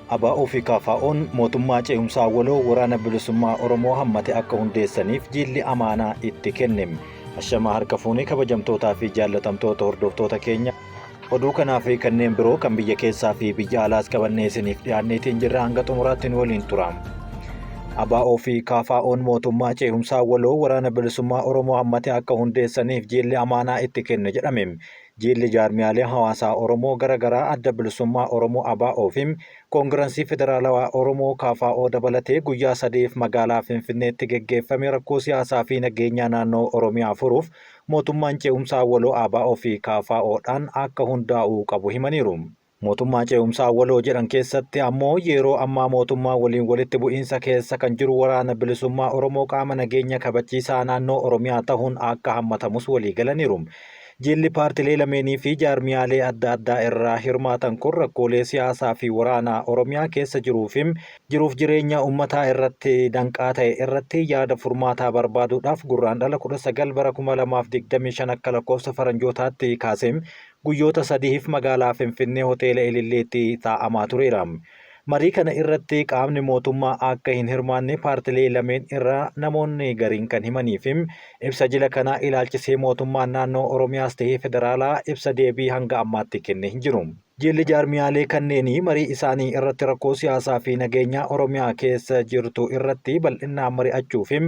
ABO fi KFO'n mootummaa ce'umsaa waloo Waraana Bilisummaa Oromoo hammate akka hundeessaniif jiilli amaanaa itti kenne. Ashamaa harka fuunee kabajamtootaa fi jaallatamtoota hordoftoota keenya oduu kanaa fi kanneen biroo kan biyya keessaa fi biyya alaas qabannee isiniif dhiyaanneetiin jirra hanga xumuraatti nu waliin tura. ABO fi KFO'n mootummaa ce'umsaa waloo Waraana Bilisummaa Oromoo hammate akka hundeessaniif jiilli amaanaa itti kenne jedhame. Jiilli jaarmiyaalee hawaasaa Oromoo gara garaa Adda Bilisummaa Oromoo ABO fi Koongiransii Federaalawaa Oromoo KFO dabalatee guyyaa sadiif magaalaa Finfinneetti geggeeffame rakkoo siyaasaa fi nageenyaa naannoo Oromiyaa furuuf mootummaan ce'umsaa waloo ABO fi KFOdhaan akka hundaa'uu qabu himaniiru. Mootummaa ce'umsaa waloo jedhan keessatti ammoo yeroo ammaa mootummaa waliin walitti bu'iinsa keessa kan jiru Waraana Bilisummaa Oromoo qaama nageenya kabachiisaa naannoo Oromiyaa tahuun akka hammatamus waliigalaniiru. Jilli paartilee lameenii fi jaarmiyaalee adda addaa irraa hirmaatan kun rakkoolee siyaasaa fi waraanaa Oromiyaa keessa jiruu fi jiruuf jireenya ummataa irratti danqaa ta'e irratti yaada furmaataa barbaaduudhaaf Gurraandhala 19 bara 2025 akka lakkoofsa faranjootaatti kaasee guyyoota sadiif magaalaa Finfinnee Hoteela Ililleetti taa'amaa tureera. Marii kana irratti qaamni mootummaa akka hin hirmaanne paartilee lameen irraa namoonni gariin kan himanii fi ibsa jila kanaa ilaalchisee mootummaan naannoo Oromiyaas ta'ee federaalaa ibsa deebii hanga ammaatti kenne hin jiru. Jilli jaarmiyaalee kanneenii marii isaanii irratti rakkoo siyaasaa fi nageenyaa Oromiyaa keessa jirtu irratti bal'innaan mari'achuu fi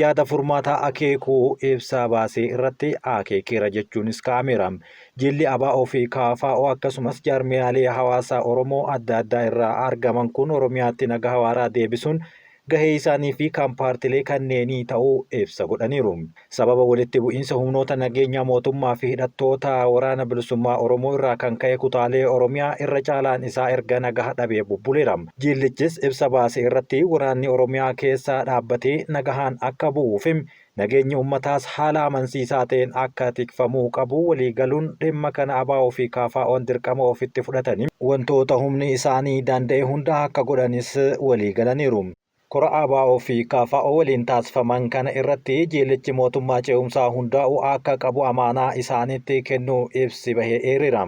yaada furmaataa akeekuu ibsa baasee irratti akeekeera jechuunis kaa'ameera. Jilli ABO fi KFO akkasumas jaarmiyaalee hawaasaa Oromoo adda addaa irraa argaman kun Oromiyaatti nagaa waaraa deebisuun gahee isaanii fi kan paartilee kanneenii ta'uu ibsa godhaniiru. Sababa walitti bu'iinsa humnoota nageenyaa mootummaa fi hidhattoota Waraana Bilisummaa Oromoo irraa kan ka'e kutaalee Oromiyaa irra caalaan isaa erga nagaha dhabee bubbuleera. Jillichis ibsa baase irratti waraanni Oromiyaa keessa dhaabbatee nagahaan akka bu'uu fi nageenyi ummataas haala amansiisaa ta'een akka tikfamuu qabu waliigaluun dhimma kana ABO fi KFO'n dirqama ofitti fudhatanii wantoota humni isaanii danda'e hunda akka godhanis waliigalaniiru. Kora ABO fi KFO waliin taasifaman kana irratti jiilichi mootummaa ce'umsaa hundaa'uu akka qabu amaanaa isaanitti kennuu ibsi bahee eereera.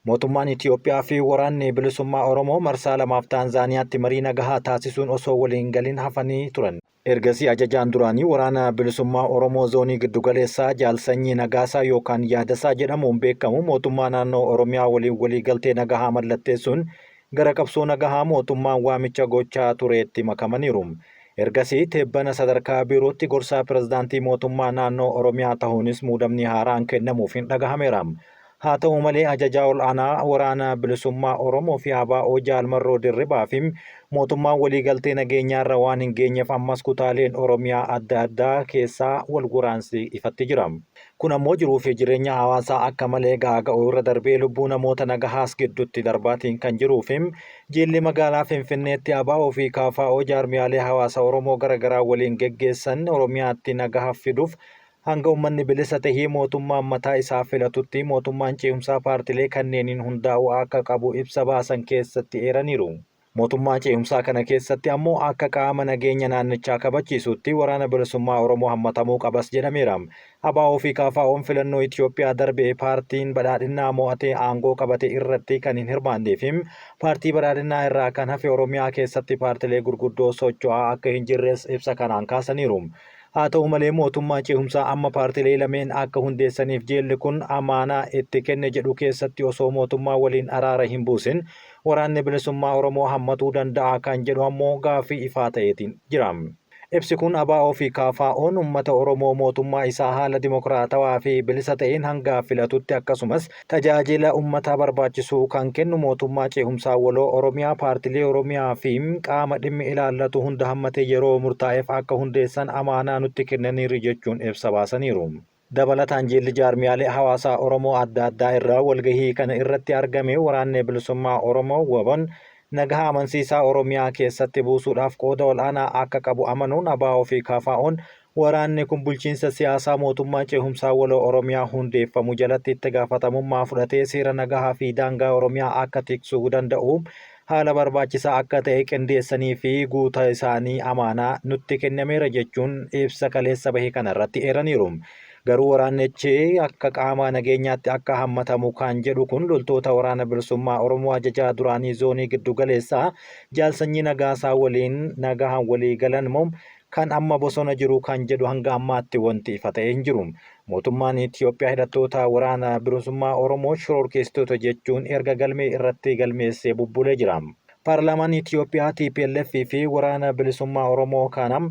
Mootummaan Itiyoophiyaa fi Waraanni Bilisummaa Oromoo marsaa lamaaf Taanzaaniyaatti marii nagahaa taasisuun osoo waliin galin hafanii turan. Ergasii ajajaan duraanii Waraana Bilisummaa Oromoo Zoonii Giddugaleessaa Jaal Sanyii Nagaasaa yookaan Yaadasaa jedhamuun beekamu mootummaa naannoo Oromiyaa waliin waliigaltee nagahaa mallatteessuun gara qabsoo nagahaa mootummaan waamicha gochaa tureetti makamaniiru. Ergasii tibbana sadarkaa biirootti gorsaa pirezidaantii mootummaa naannoo Oromiyaa tahuunis muudamni haaraan kennamuufiin dhagahameera. Haa ta'u malee ajajaa ol'aanaa Waraana Bilisummaa Oromoo fi ABO Jaal Marroo Dirribaa fi mootummaan waliigaltee nageenyaarra waan hin geenyeef ammas kutaaleen Oromiyaa adda addaa keessaa wal waraansi ifatti jira. Kun ammoo jiruu fi jireenya hawaasaa akka malee gaaga'uu irra darbee lubbuu namoota nagahaas gidduutti darbaatiin kan jiruu fi jilli magaalaa Finfinneetti ABO fi KFO jaarmiyaalee hawaasa Oromoo gara garaa waliin geggeessan Oromiyaatti nagaha fiduuf hanga uummanni bilisa tahee mootummaan mataa isaa filatutti mootummaan ce'umsaa paartilee kanneeniin hundaa'uu akka qabu ibsa baasan keessatti eeraniiru. Mootummaa ce'umsaa kana keessatti ammoo akka qaama nageenya naannichaa kabachiisutti Waraana Bilisummaa Oromoo hammatamuu qabas jedhameera. ABO fi KFO'n filannoo Itiyoophiyaa darbe paartiin badhaadhinnaa mo'atee aangoo qabate irratti kan hin hirmaannee fi paartii badhaadhinnaa irraa kan hafe Oromiyaa keessatti paartilee gurguddoo socho'aa akka hin jirres ibsa kanaan kaasaniiru. Haa ta'u malee mootummaa ce'umsaa amma paartilee lameen akka hundeessaniif jilli kun amaanaa itti kenne jedhu keessatti osoo mootummaa waliin araara hin buusin waraanni bilisummaa Oromoo hammatuu danda'a kan jedhu ammoo gaaffii ifaa ta'eetiin jira. Ibsi kun ABO fi KFO'n uummata Oromoo mootummaa isaa haala dimokiraatawaa fi bilisa ta'een hanga filatutti akkasumas tajaajila uummataa barbaachisuu kan kennu mootummaa ce'umsaa waloo Oromiyaa paartilee Oromiyaa fi qaama dhimmi ilaallatu hunda hammatee yeroo murtaa'eef akka hundeessan amaanaa nutti kennaniiru jechuun ibsa baasaniiru. Dabalataan jilli jaarmiyaalee hawaasaa Oromoo adda addaa irraa walgahii kana irratti argame waraanni bilisummaa Oromoo WBO'n nagaha amansiisaa Oromiyaa keessatti buusuudhaaf qooda ol'aanaa akka qabu amanuun ABO fi KFO'n waraanni kun bulchiinsa siyaasaa mootummaa ce'umsaa waloo Oromiyaa hundeeffamu jalatti itti gaafatamummaa fudhatee seera nagahaa fi daangaa Oromiyaa akka tiksuu danda'u haala barbaachisaa akka ta'e qindeessanii fi guuta isaanii amaanaa nutti kennameera jechuun ibsa kaleessa bahe kanarratti eeraniiru. Garuu waraannichi akka qaama nageenyaatti akka hammatamu kan jedhu kun loltoota Waraana Bilisummaa Oromoo ajajaa duraanii zoonii giddu galeessaa Jaal Sanyii Nagaasaa waliin nagahaan walii galan moo kan amma bosona jiru kan jedhu hanga ammaatti wanti ifa ta'e hin jiru. Mootummaan Itiyoophiyaa hidhattoota Waraana Bilisummaa Oromoo shororkeessitoota jechuun erga galmee irratti galmeessee bubbulee jira. Paarlaamaan Itiyoophiyaa tplf fi Waraana Bilisummaa Oromoo kana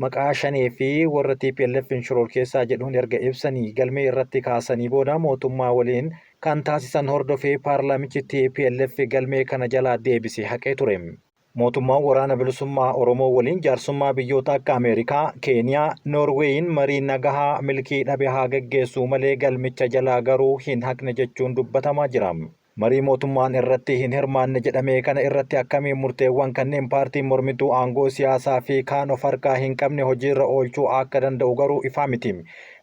maqaa Shanee fi warra TPLFn shororkeessaa jedhuun erga ibsanii galmee irratti kaasanii booda mootummaa waliin kan taasisan hordofee paarlaamichi tplf galmee kana jalaa deebisee haqee ture. Mootummaan Waraana Bilisummaa Oromoo waliin jaarsummaa biyyoota akka Ameerikaa, Keeniyaa, Noorweeyiin marii nagahaa milkii dhabe haa gaggeessuu malee galmicha jalaa garuu hin haqne jechuun dubbatamaa jira. Marii mootummaan irratti hin hirmaanne jedhame kana irratti akkamiin murteewwan kanneen paartiin mormituu aangoo siyaasaa fi kaan of harkaa hin qabne hojiirra oolchuu akka danda'u garuu ifaa miti.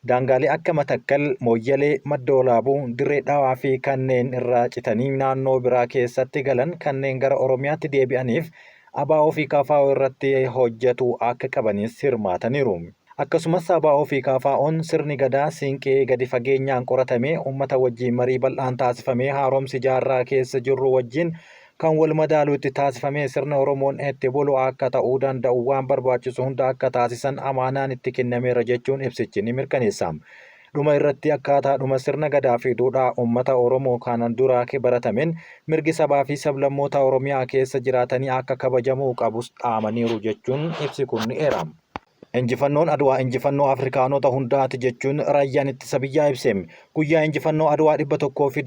Daangaalee akka Matakkal, Mooyyalee, Madda Walaabuu, Dirree Dhawaa fi kanneen irraa citanii naannoo biraa keessatti galan kanneen gara Oromiyaatti deebi'aniif ABO fi KFO irratti hojjetuu akka qabanis hirmaataniiru. Akkasumas ABO fi KFOn sirni Gadaa Siinqee gadi fageenyaan qoratamee ummata wajjin marii bal'aan taasifamee haaromsi jaarraa keessa jirru wajjin kan wal madaalu itti taasifamee sirna Oromoon itti bulu akka ta'uu danda'u waan barbaachisu hunda akka taasisan amaanaan itti kennameera jechuun ibsichi ni mirkaneessa. Dhuma irratti akkaataadhuma sirna Gadaa fi duudhaa ummata Oromoo kanan duraa baratameen mirgi sabaa fi sablammoota Oromiyaa keessa jiraatanii akka kabajamuu qabus dhaamaniiru jechuun ibsi kun ni eera. Injifannoon Adwaa injifannoo Afrikaanota hundaati jechuun Raayyaan Ittisa Biyyaa ibse. Guyyaa injifannoo Adwaa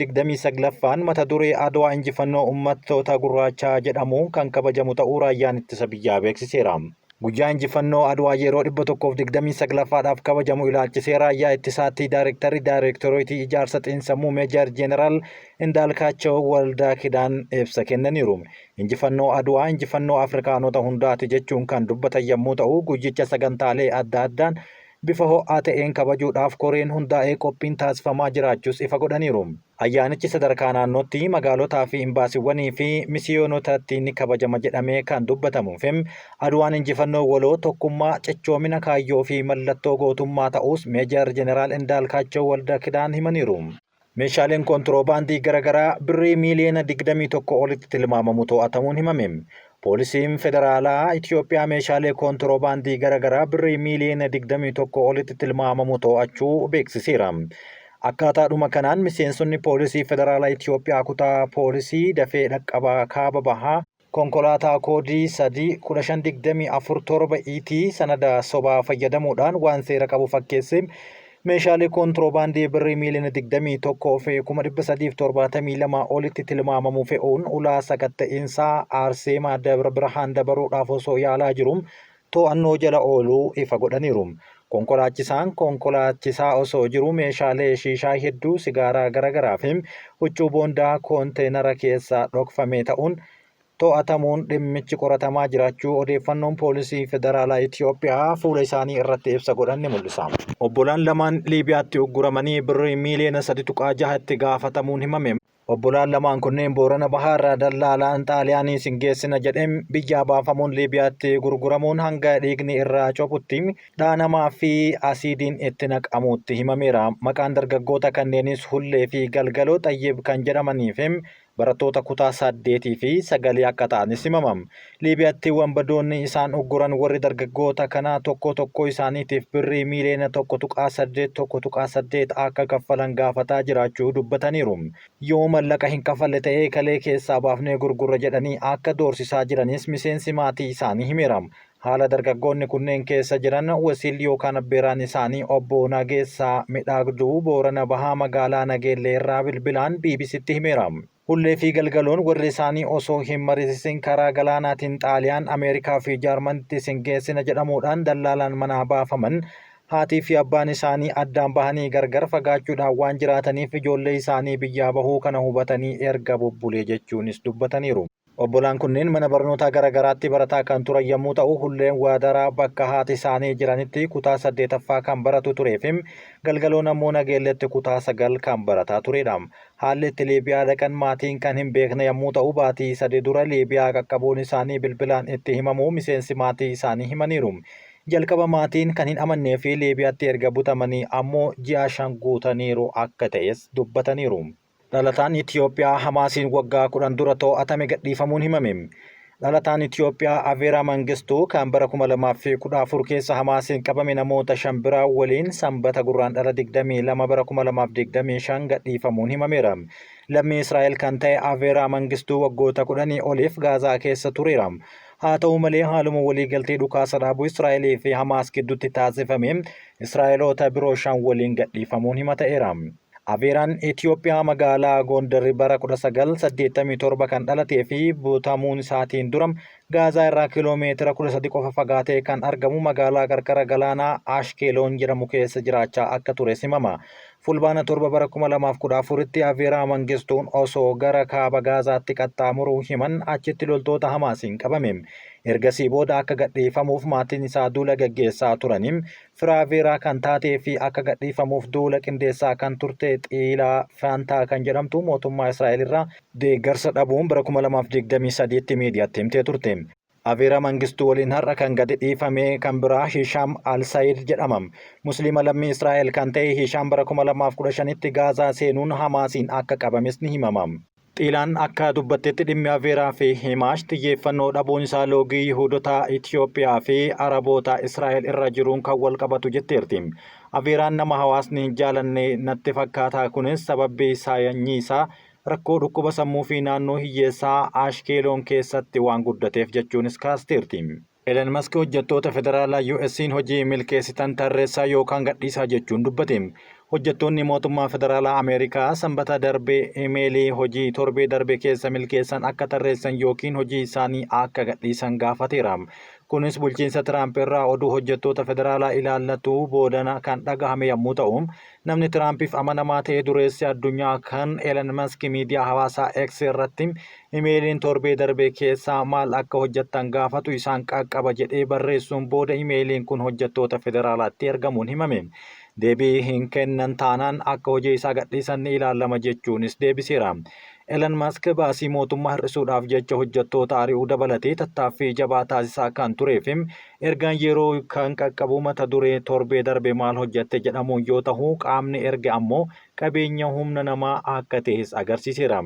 129ffaan mata duree Adwaa injifannoo uummattoota gurraachaa jedhamuun kan kabajamu ta'uu Raayyaan Ittisa Biyyaa beeksiseera. Guyyaa injifannoo Adwaa yeroo 129ffaadhaaf kabajamu ilaalchisee Raayyaa Ittisaatti Daayrektarri Daayrektoreetii Ijaarsa Xiinsammuu Meejar Jeeneraal Indaalkaachaw Waldakidaan ibsa kennaniiru. Injifannoo Adwaa injifannoo Afrikaanota hundaati jechuun kan dubbatan yammuu ta'u, guyyicha sagantaalee adda addaan bifa ho'aa ta'een kabajuudhaaf koreen hundaa'ee qophiin taasifamaa jiraachuus ifa godhaniiru. Ayyaanichi sadarkaa naannootti, magaalotaa fi imbaasiwwanii fi misiyoonotatti ni kabajama jedhamee kan dubbatamuu fi Adwaan injifannoo waloo, tokkummaa, cichoomina kaayyoo fi mallattoo gootummaa ta'uus Meejar Jeneraal Indaalkaachaw Waldakidaan himaniiru. Meeshaaleen kontiroobaandii garagaraa Birrii miiliyoona 21 olitti tilmaamamu to'atamuun himame. Poolisiin Federaalaa Itiyoophiyaa meeshaalee kontiroobaandii garagaraa Birrii miiliyoona 21 olitti tilmaamamu to'achuu beeksiseera. Akkaataadhuma kanaan miseensonni Poolisii Federaalaa Itiyoophiyaa kutaa Poolisii dafee dhaqqabaa Kaaba Bahaa, Konkolaataa koodii 3 15 24 7 ET sanada sobaa fayyadamuudhaan waan seera qabu fakkeessee meeshaalee koontiroobaandii birrii miiliyoona 21 fi 372,000 olitti tilmaamamu fe'uun ulaa sakatta'iinsaa Aarseemaa Dabra Birhaan dabaruudhaaf osoo yaalaa jiru to'annoo jala ooluu ifa godhaniiru. Konkolaachisaan konkolaachisaa osoo jiru meeshaalee shiishaa hedduu, sigaaraa garagaraa fi huccuu boondaa koonteenara keessa dhokfame ta'uun to'atamuun dhimmichi qoratamaa jiraachuu odeeffannoon Poolisii Federaalaa Itiyoophiyaa fuula isaanii irratti ibsa godhan ni mul'isa. Obbolaan lamaan Liibiyaatti ugguramanii Birrii miiliyoona 3.6 itti gaafatamuun himame. Obbolaan lamaan kunneen Boorana Bahaarraa dallaalaan Xaaliyaanii isin geessina jedheen biyyaa baafamuun Liibiyaatti gurguramuun hanga dhiigni irraa cophutti dhaanamaa fi asiidiin itti naqamuutti himameera. Maqaan dargaggoota kanneenis Hullee fi Galgaloo Xayyib kan jedhamanii fi barattoota kutaa saddeetii fi sagalii akka ta'anis himama. Liibiyaatti wanbadoonni isaan ugguran warri dargaggoota kanaa tokkoo tokkoo isaaniitiif birrii miiliyoona 1.8, 1.8 akka kaffalan gaafataa jiraachuu dubbataniiru. Yoo mallaqa hin kafalle ta'e kalee keessaa baafnee gurgurra jedhanii akka doorsisaa jiranis miseensi maatii isaanii himeera. Haala dargaggoonni kunneen keessa jiran wasiilli yookaan abbeeraan isaanii Obbo Nageessaa Midhaagduu Boorana Bahaa magaalaa Nageellee irraa bilbilaan BBCtti himeera. Hullee fi Galgaloon warri isaanii osoo hin mariisisin karaa galaanaatiin Xaaliyaan, Ameerikaa fi Jaarmanitti isin geessina jedhamuudhaan dallaalaan manaa baafaman haatii fi abbaan isaanii addaan bahanii gargar fagaachuudhaan waan jiraataniif ijoollee isaanii biyyaa bahuu kana hubatanii erga bubbulee jechuunis dubbataniiru. Obbolaan kunneen mana barnootaa gara garaatti barataa kan turan yommuu ta'u, Hulleen Waadaraa bakka haati isaanii jiranitti kutaa 8ffaa kan baratu turee fi Galgaloon ammoo Nageelletti kutaa 9 kan barataa turedha. Haalli itti Liibiyaa dhaqan maatiin kan hin beekne yommuu ta'u, baatii sadi dura Liibiyaa qaqqabuun isaanii bilbilaan itti himamuu miseensi maatii isaanii himaniiru. Jalqaba maatiin kan hin amannee fi Liibiyaatti erga butamanii ammoo ji'a 5 guutaniiru akka ta'es dubbataniiru. Dhalataan Itiyoophiyaa Hamaasiin waggaa 10 dura to'atame gadhiifamuun himame. Dhalataan Itiyoophiyaa Aveeraa Mangistuu kan bara 2014 keessa Hamaasiin qabame namoota 5 biraa waliin Sanbata Gurraandhala 22 bara 2025 gadhiifamuun himameera. Lammii Israa'el kan ta'e Aveeraa Mangistuu waggoota kudhanii oliif Gaazaa keessa tureera. Haa ta'u malee haaluma waliigaltee dhukaasa dhaabuu Israa'elii fi Hamaas gidduutti taasifameen Israa'eloota biroo 5 waliin gadhiifamuun hima ta'eera. Aveeraan Itiyoophiyaa magaalaa Goondar bara 1987 kan dhalatee fi butamuun isaatiin dura Gaazaa irraa kiiloo meetira 13 qofa fagaatee kan argamu magaalaa qarqara galaanaa Ashkeeloon jedhamu keessa jiraachaa akka tures himama. Fulbaana 7 bara 2014tti Aveeraa Mangistuun osoo gara kaaba Gaazaatti qaxxaamuruu himan achitti loltoota Hamaasiin qabame. Ergasii booda akka gadhiifamuuf maatiin isaa duula gaggeessaa turanii Fira Aveeraa kan taatee fi akka gadhiifamuuf duula qindeessaa kan turte Xiilaa Faantaa kan jedhamtu mootummaa Israa'el irraa deeggarsa dhabuun bara 2023tti miidiyaatti himtee turte. Aveeraa Mangistuu waliin har'a kan gadi dhiifame kan biraa Hishaam Al-Sayid jedhama. Musliima lammii Israa'el kan ta'e Hishaam bara 2015tti Gaazaa seenuun Hamaasiin akka qabames ni himama. Xiilaan akka dubbattetti dhimmi Aveeraa fi Himaash xiyyeeffannoo dhabuun isaa loogii Yihuudotaa Itiyoophiyaa fi Araboota Israa'el irra jiruun kan wal qabatu jetteerti. Aveeraan nama hawaasni hin jaalanne natti fakkaata kunis sababbi sanyii isaa, rakkoo dhukkuba sammuu fi naannoo hiyyeessaa Ashkeeloon keessatti waan guddateef jechuunis kaasteerti. Elon Mask hojjettoota federaalaa US'n hojii milkeessitan tarreessaa yookaan gadhiisaa jechuun dubbate. Hojjettoonni mootummaa federaalaa Ameerikaa Sanbata darbe imeelii hojii torbee darbe keessa milkeessan akka tarreessan yookiin hojii isaanii akka gadhiisan gaafateera. Kunis bulchiinsa Tiraamp irraa oduu hojjettoota federaalaa ilaallatu boodana kan dhagahame yammuu ta'u, Namni Tiraampiif amanamaa ta'e dureessi addunyaa kan Elon Musk miidiyaa hawaasaa X irratti imeeliin torbee darbe keessa maal akka hojjettan gaafatu isaan qaqqaba jedhee barreessuun booda imeeliin kun hojjettoota federaalaatti ergamuun himame. Deebii hin kennan taanaan akka hojii isaa gadhiisan ni ilaalama jechuunis deebiseera. Elon Musk baasii mootummaa hir'isuudhaaf jecha hojjettoota ari'uu dabalatee tattaaffii jabaa taasisaa kan turee fi Ergaan yeroo kan qaqqabu mata duree torbee darbe maal hojjatte jedhamuun yoo tahu qaamni erge ammoo qabeenya humna namaa akka tahes agarsiiseera.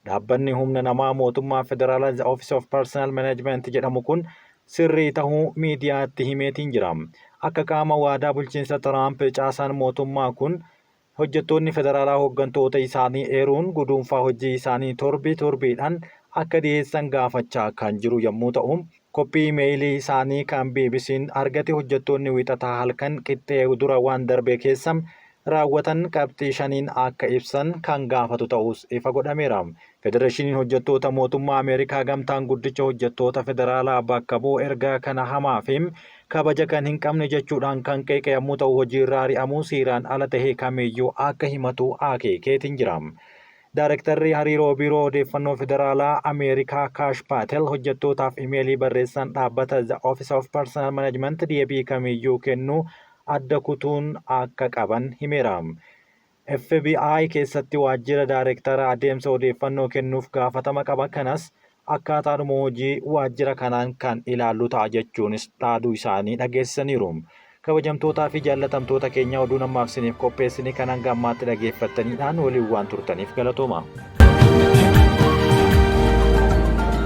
Dhaabbanni humna namaa mootummaa federaalaa The Office of Personnel Management jedhamu kun sirrii tahuu miidiyaatti himeetiin jira. Akka qaama waadaa bulchiinsa Tiraamp caasaan mootummaa kun Hojjettoonni federaalaa hoggantoota isaanii eeruun guduunfaa hojii isaanii torbi torbiidhaan akka dhiyeessan gaafachaa kan jiru yommuu ta'u, koppii imeeyilii isaanii kan BBCn argate hojjettoonni Wiixata halkan qixxee dura waan darbe keessa raawwatan qabxii shaniin akka ibsan kan gaafatu ta'uus ifa godhameera. Federeeshiniin Hojjettoota Mootummaa Ameerikaa gamtaan guddicha hojjettoota federaalaa bakka bu'u ergaa kana hamaa fi kabaja kan hin qabne jechuudhaan kan qeeqe yammuu ta'u hojiirraa ari'amuu seeraan ala tahe kamiiyyuu akka himatu akeekeetiin jira. Daarektarri Hariiroo Biiroo Odeeffannoo Federaalaa Ameerikaa Kaash Paatel hojjettootaaf imeelii barreessan dhaabbata The Office of Personnel Management deebii kamiiyyuu kennuu adda kutuun akka qaban himeera. FBI keessatti waajjira daarektara adeemsa odeeffannoo kennuuf gaafatama qaba kanas akkaataadhuma hojii waajjira kanaan kan ilaallu ta'a jechuunis dhaaduu isaanii dhageessisaniiru. Kabajamtootaa fi jaallatamtoota keenya oduun ammaaf isiniif qopheessine kan hanga ammaatti dhageeffattaniidha nu waliin waan turtaniif galatooma.